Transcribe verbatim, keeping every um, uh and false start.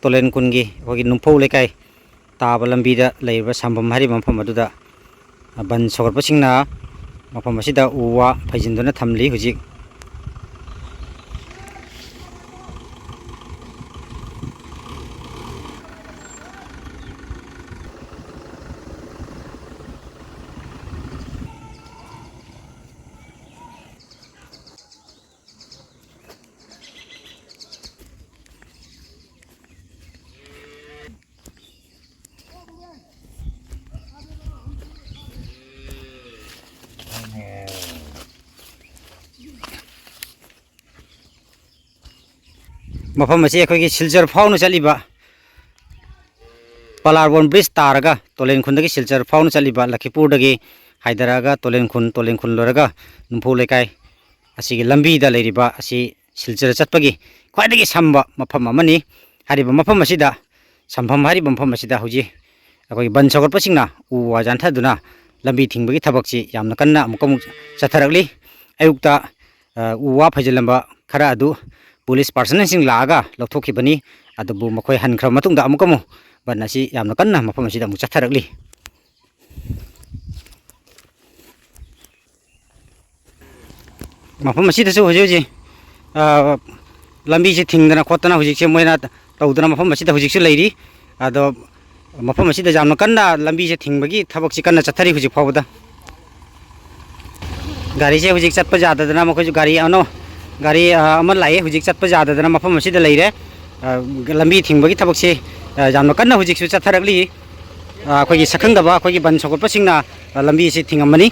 ꯇꯣꯂꯦꯟ ꯈꯨꯟꯒꯤ ꯑꯩꯈꯣꯏꯒꯤ ꯅꯨꯡꯐꯧ ꯂꯩꯀꯥꯏ ꯇꯥꯕ ꯂꯝꯕꯤꯗ ꯂꯩꯔꯤꯕ ꯁꯝꯕꯝ ꯍꯥꯏꯔꯤꯕ ꯃꯐꯝ ꯑꯗꯨꯗ ꯕꯟ ꯁꯧꯒꯠꯄꯁꯤꯡꯅ ꯃꯐꯝ ꯑꯁꯤꯗ ꯎ ꯋꯥ ꯐꯩꯖꯤꯟꯗꯨꯅ ꯊꯝꯂꯤ ꯍꯧꯖꯤꯛ꯫ ꯃꯐꯝ ꯑꯁꯤ ꯑꯩꯈꯣꯏꯒꯤ ꯁꯤꯜꯆꯔ ꯐꯥꯎꯅ ꯆꯠꯂꯤꯕ ꯄꯂꯥꯔꯕꯣꯟ ꯕ꯭ꯔꯤꯖ ꯇꯥꯔꯒ ꯇꯣꯂꯦꯟ ꯈꯨꯟꯗꯒꯤ ꯁꯤꯜꯆꯔ ꯐꯥꯎꯅ ꯆꯠꯂꯤꯕ ꯂꯈꯤꯄꯨꯔꯗꯒꯤ ꯍꯥꯏꯊꯔꯛꯑꯒ ꯇꯣꯂꯦꯟ ꯈꯨꯟ, ꯇꯣꯂꯦꯟ ꯈꯨꯟ ꯂꯣꯏꯔꯒ ꯅꯨꯡꯐꯧ ꯂꯩꯀꯥꯏ ꯑꯁꯤꯒꯤ ꯂꯝꯕꯤꯗ ꯂꯩꯔꯤꯕ ꯑꯁꯤ ꯁꯤꯜꯆꯔ ꯆꯠꯄꯒꯤ ꯈ꯭ꯋꯥꯏꯗꯒꯤ ꯁꯝꯕ ꯃꯐꯝ ꯑꯃꯅꯤ꯫ ꯍꯥꯏꯔꯤꯕ ꯃꯐꯝ ꯑꯁꯤꯗ, ꯁꯝꯐꯝ ꯍꯥꯏꯔꯤꯕ ꯃꯐꯝ ꯑꯁꯤꯗ ꯍꯧꯖꯤꯛ ꯑꯩꯈꯣꯏꯒꯤ ꯕꯟ ꯁꯧꯒꯠꯄꯁꯤꯡꯅ ꯎ ꯋꯥ ꯌꯥꯟꯊꯗꯨꯅ ꯂꯝꯕꯤ ꯊꯤꯡꯕꯒꯤ ꯊꯕꯛꯁꯤ ꯌꯥꯝꯅ ꯀꯟꯅ ꯑꯃꯨꯛꯀ ꯑꯃꯨꯛ ꯆꯠꯊꯔꯛꯂꯤ꯫ ꯑꯌꯨꯛꯇ, ꯑ, ꯎ ꯋꯥ ꯐꯩꯖꯤꯜꯂꯝꯕ ꯈꯔ ꯑꯗꯨ ꯄꯨꯂꯤꯁ ꯄꯥꯔꯁꯅꯦꯜꯁꯤꯡ ꯂꯥꯛꯑꯒ ꯂꯧꯊꯣꯛꯈꯤꯕꯅꯤ꯫ ꯑꯗꯨꯕꯨ ꯃꯈꯣꯏ ꯍꯟꯈ꯭ꯔꯕ ꯃꯇꯨꯡꯗ ꯑꯃꯨꯛꯀ ꯑꯃꯨꯛ ꯕꯟ ꯑꯁꯤ ꯌꯥꯝꯅ ꯀꯟꯅ ꯃꯐꯝ ꯑꯁꯤꯗ ꯑꯃꯨꯛ ꯆꯠꯊꯔꯛꯂꯤ꯫ ꯃꯐꯝ ꯑꯁꯤꯗꯁꯨ ꯍꯧꯖꯤꯛ ꯍꯧꯖꯤꯛ, ꯑ, ꯂꯝꯕꯤꯁꯤ ꯊꯤꯡꯗꯅ ꯈꯣꯠꯇꯅ ꯍꯧꯖꯤꯛꯁꯦ ꯃꯣꯏꯅ ꯇꯧꯗꯅ ꯃꯐꯝ ꯑꯁꯤꯗ ꯍꯧꯖꯤꯛꯁꯨ ꯂꯩꯔꯤ꯫ ꯑꯗꯣ ꯃꯐꯝ ꯑꯁꯤꯗ ꯌꯥꯝꯅ ꯀꯟꯅ ꯂꯝꯕꯤꯁꯦ ꯊꯤꯡꯕꯒꯤ ꯊꯕꯛꯁꯤ ꯀꯟꯅ ꯆꯠꯊꯔꯤ ꯍꯧꯖꯤꯛ ꯐꯥꯎꯕꯗ꯫ ꯒꯥꯔꯤꯁꯦ ꯍꯧꯖꯤꯛ ꯆꯠꯄ ꯌꯥꯗꯗꯅ, ꯃꯈꯣꯏꯁꯨ ꯒꯥꯔꯤ ꯑꯅꯧ-, ꯒꯥꯔꯤ, ꯑ, ꯑꯃ ꯂꯥꯛꯑꯦ, ꯍꯧꯖꯤꯛ ꯆꯠꯄ ꯌꯥꯗꯗꯅ ꯃꯐꯝ ꯑꯁꯤꯗ ꯂꯩꯔꯦ꯫ ꯑ, ꯂꯝꯕꯤ ꯊꯤꯡꯕꯒꯤ ꯊꯕꯛꯁꯦ, ꯑ, ꯌꯥꯝꯅ ꯀꯟꯅ ꯍꯧꯖꯤꯛꯁꯨ ꯆꯠꯊꯔꯛꯂꯤ꯫ ꯑ, ꯑꯩꯈꯣꯏꯒꯤ ꯁꯛꯈꯪꯗꯕ ꯑꯩꯈꯣꯏꯒꯤ ꯕꯟ ꯁꯧꯒꯠꯄꯁꯤꯡꯅ, ꯑ, ꯂꯝꯕꯤ ꯑꯁꯤ ꯊꯤꯡꯉꯝꯕꯅꯤ꯫